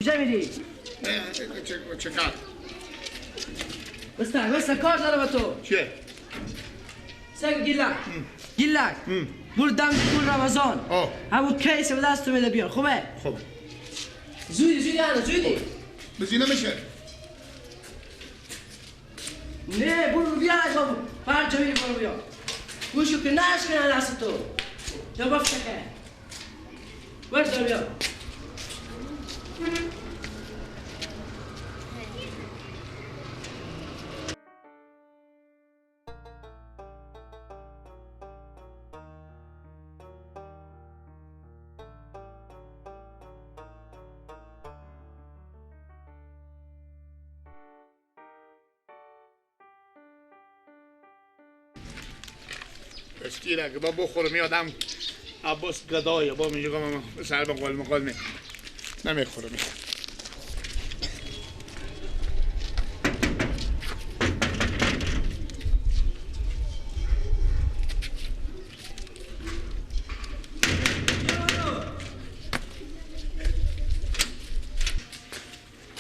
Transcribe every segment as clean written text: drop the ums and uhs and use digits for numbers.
کجا میری؟ چه کار؟ بسته کار داره با تو. چیه؟ سگ گیلک گیلک برو دم کن رمضان همون کیس به دست تو میده بیار. خوبه؟ خوبه. زودی زودی انا زودی. بزی نمیشه. نه برو بیا هر جا میری برو بیا. گوشو که نشکنه دست تو. یا بفتکه. برو بیا. اشتیره که با بخورم یادم عباس گدایه با میگه سر به قول مقال نمیخورم.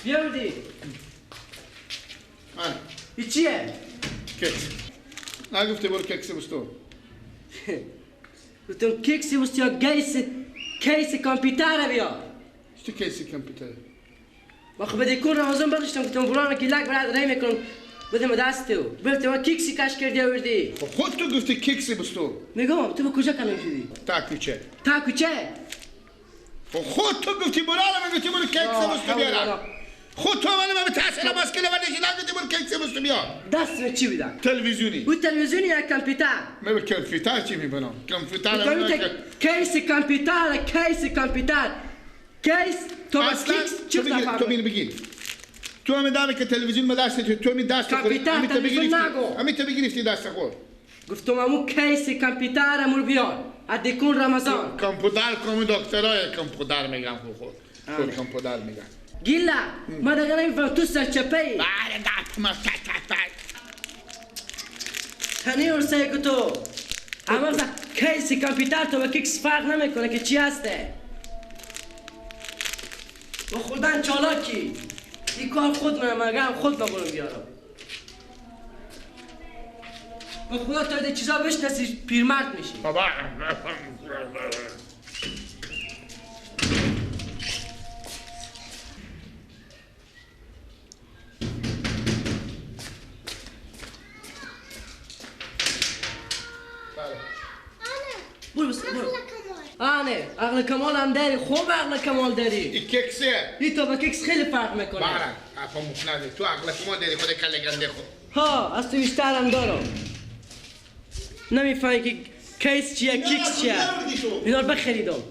بیا بودی. این چیه؟ کیکس. نگفتی برو کیکس بستو. گفتم کیکسی بستو یا گیس کیس کامپیوتر بیا. چه کیس کامپیوتر؟ وقت بده کن رمضان برداشتم گفتم برو که لک برات رای میکنم بده دست تو. گفتم ما کیکسی کش کردی آوردی. خب خود تو گفتی کیکسی بستو. میگم تو به کجا کلم شدی؟ تا کوچه. تا کوچه؟ خب خود تو گفتی برو الان گفتی برو کیکسی بستو بیارم. خود تو من به تحصیل باسکل ولی نگفتی برو کیکسی بستو بیار. دست چی بیدم؟ تلویزیونی. او تلویزیونی یا کامپیوتر؟ من به کامپیوتر چی میبینم؟ کامپیوتر کیس کامپیوتر کیس کامپیوتر کیس تو بس کیکس چی تو بگیر بگیر. تو هم دمی که تلویزیون به دست تو می دست خور. کامپیوتر تلویزیون نگو. همین تو بگیرفتی دست خور. گفتم امو کیس کامپیوتر امور بیار. ادیکون رمضان. کامپیوتر کم دکترای کامپیوتر میگم خود. خود کامپیوتر میگم. گیلا ما دیگه نمیفهم تو سرچپه ای. بله دست ما تنی ورسه که تو اما کیس کامپیوتر تو با کیکس فرق نمیکنه که چی هسته. با خودن چالاکی این کار خود منم اگرم خود ببرم بیارم. با خدا تا ده چیزا بشناسی پیرمرد میشی. بابا برو بس برو. آنه عقل کمال هم داری. خوب عقل کمال داری. این کیکسه. این تو با کیکس خیلی فرق میکنه. بله حرفا مخ نداری. تو عقل کمال داری خود کله گنده خود. ها از تو بیشتر هم دارم. نمیفهمی که کیس چیه کیکس چیه. اینا رو بخریدم.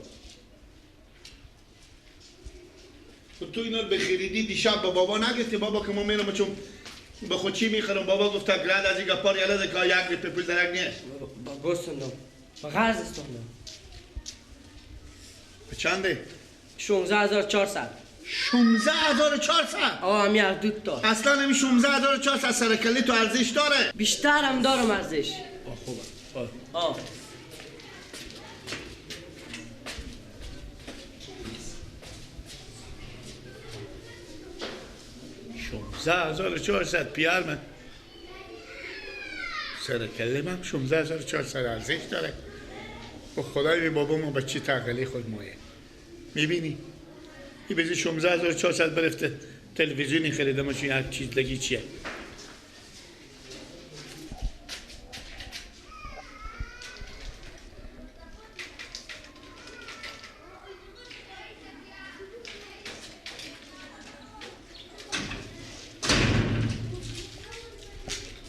تو اینا رو بخریدی دیشب با بابا نگفتی بابا که ما میرم چون به خود چی میخرم. بابا گفت گرد از این گپار یالا که یک روپیه پول درک نیست. گفتم با قرض استوندم. به چنده؟ 16400. 16400؟ آه همی از دود تا. اصلا همی 16400 سرکلی تو ارزش داره؟ بیشتر هم دارم ارزش. آه خوبه. آه. 16400 پیار من. سرکلی من 16400 ارزش داره. با خدای بابا ما بچه تقلی خود مایه. میبینی؟ این بزی 16400 برفته تلویزیونی خریدم چون یک چیز لگی چیه؟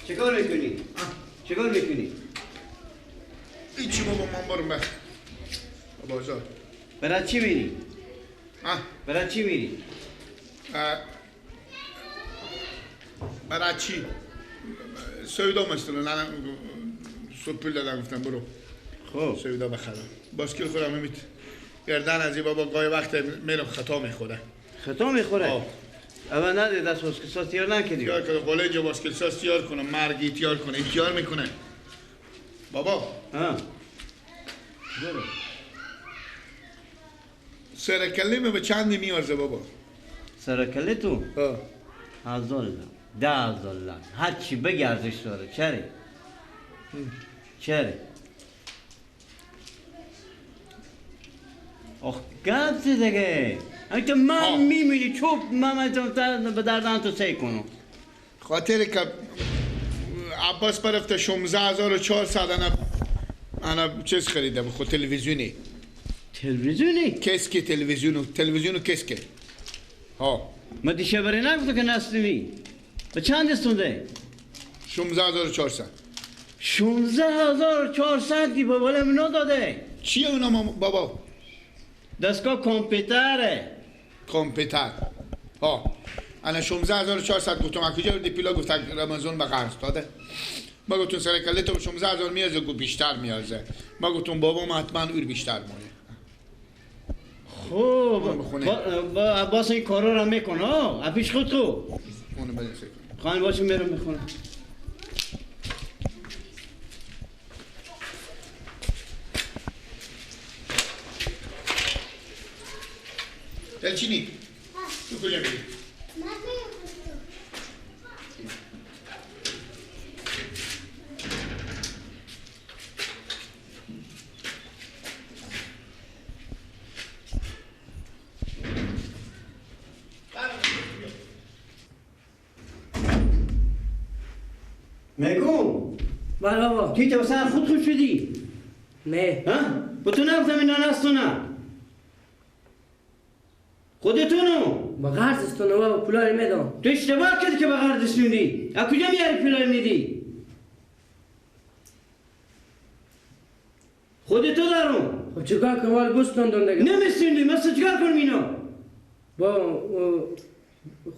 چیکار میکنی؟ چیکار میکنی؟ هیچی بابا من برم به بازار. برای چی میری؟ برای چی میری؟ برای چی؟ سودا مثلا نه صبح پول دادم گفتم برو. خب سودا بخرم. باسکل خودم میت گردن از این بابا گاهی وقت میرم خطا میخوره. خطا میخوره؟ اول نده دست باسکل ساز تیار نکردی. تیار کنه قله اینجا باسکل ساز تیار کنه مرگی تیار کنه این تیار میکنه. بابا ها برو. سرکله به چند میارزه بابا؟ سرکله تو 1000 لام 10000 لام هر چی بگی ارزش داره. چرا؟ چرا؟ آخ گفت دیگه تو من میمیری چوب من به دردن تو سعی کنم. خاطر که عباس برفته 16400 انا چیز خریده خود تلویزیونی. تلویزیونی؟ کسکی تلویزیونو تلویزیونو کسکی. ها ما دیشه برای نگفتو که نستونی. به چند استونده؟ 16400. 16400 دی بابا منو داده. چیه اونا بابا؟ دستگاه کامپیوتره. کامپیوتر. ها انا 16400 گفتم از کجا بردی پیلا؟ گفت رمضان به قرض داده. ما گفتم سر کله تو 16000 میارزه، گفت بیشتر میارزه. ما گفتم بابام حتما اون بیشتر مونه. خب با عباس این کارا رو میکنه پیش خود تو اونو بده خانه باشه میرم میخونه. دلچینی تو کجا میری؟ میگم بله بابا. کی تو سر خود خوش شدی؟ نه. ها؟ با تو نگفتم اینا نستونه خودتونو با قرض استونه بابا، پولا رو میدم. تو اشتباه کردی که با قرض استوندی. از کجا میاری پولا رو میدی؟ خودتو دارم. خب چیکار کنم؟ ولی بستوندم دیگه. نمیستوندی، مثلا چیکار کنم اینو؟ با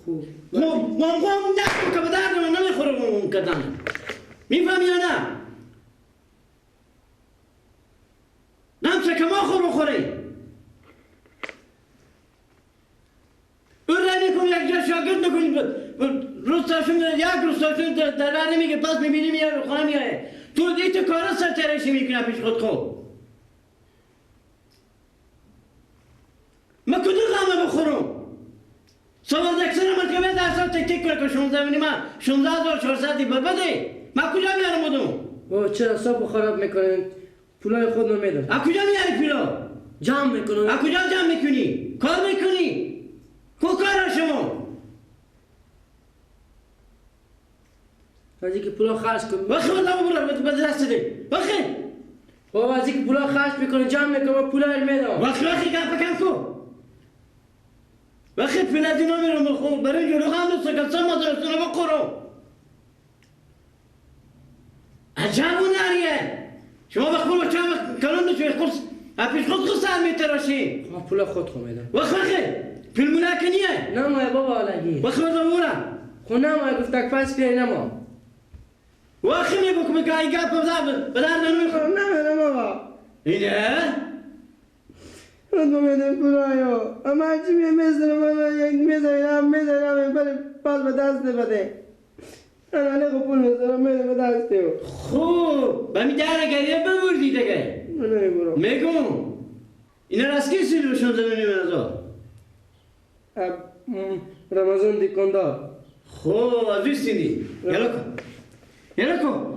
خوب قوم قوم نکن که به درد من نمیخوره قوم کردن. میفهمی یا نه؟ نمسه که ما خور بخوری او را میکنی یک جا شاگرد نکنی روز تاشون یک روز تاشون در نمیگه پس میبینی میاره خونه میایه تو دیت کارا سر ترشی میکنه پیش خود. خب من کدوم غمه بخورم؟ سوال اکثر من که به درسا تک تک کنه که 16 من 16400 بده من کجا میارم بودم؟ بابا چرا حسابو خراب میکنین؟ پولای خود رو میدم. از کجا میاری پولا؟ جمع میکنم. از کجا جمع میکنی؟ کار میکنی؟ کو کار شما؟ از اینکه پولا خرج کن. وخی والله برو به دست ده. وخی بابا از اینکه پولا خرج میکنی جمع میکنم پولا رو میدم. وخی وخی گپ کم کو. وقتی پولادی نمیرم خب برای جلو هم دوست که سم مدرسه بخورم. عجب هنریه. شما بخور بچه هم کلون نشوی خود پیش خود خود سر میتراشی. خب پول خود خو میدم. وقت وقت پول ملاکنیه. نه ما بابا علگی. وقت وقت مورا. خو نه ما گفت تک پس بیای نه ما. وقت میگم که ای گپ به درد نمیخوره. نه نه بابا. اینه؟ من میدم پولایو. اما چی میزنم من یک میزنم میزنم بله پس به دست بده. انا نه پول میزنم میدم به دست تو. خب به می در گریه ببردی دیگه. من نمیبرم. میگم اینا راستی سیلوشون زمینی منزا. رمضان دکاندار. خب از سیندی. یلا کو. یلا کو.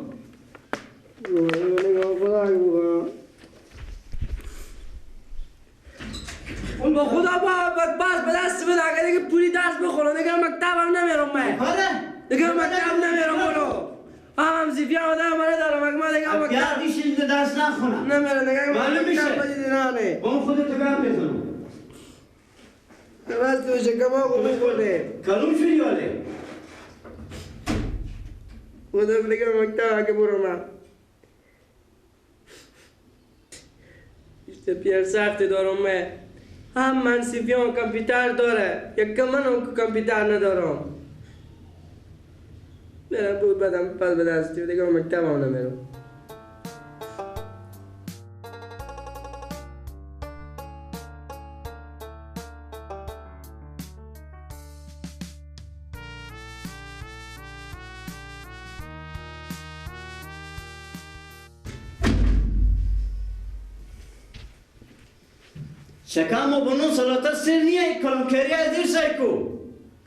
اون با خدا با باز به دست بده اگر دیگه پولی درس بخورم دیگه مکتبم نمیرم من. آره دیگه مکتب نمیرم برو. هم زیفی آدم من دارم اگه من دیگه مکتب گردیش اینجا درس نخونم نمیرم دیگه معلوم میشه. نه با خودت گپ بزنم. بس تو شکم خو بخوره. کلوم شدی آله. خدا دیگه مکتب اگه برو من. işte پیر سخت دارم من. هم منصفیان کامپیوتر داره یک من هم کامپیوتر ندارم. برم بود بدم پس به دستی دیگه مکتب هم نمیرم. شکم و بنون سلاطه سر نیه کلام کری از دیر سایکو.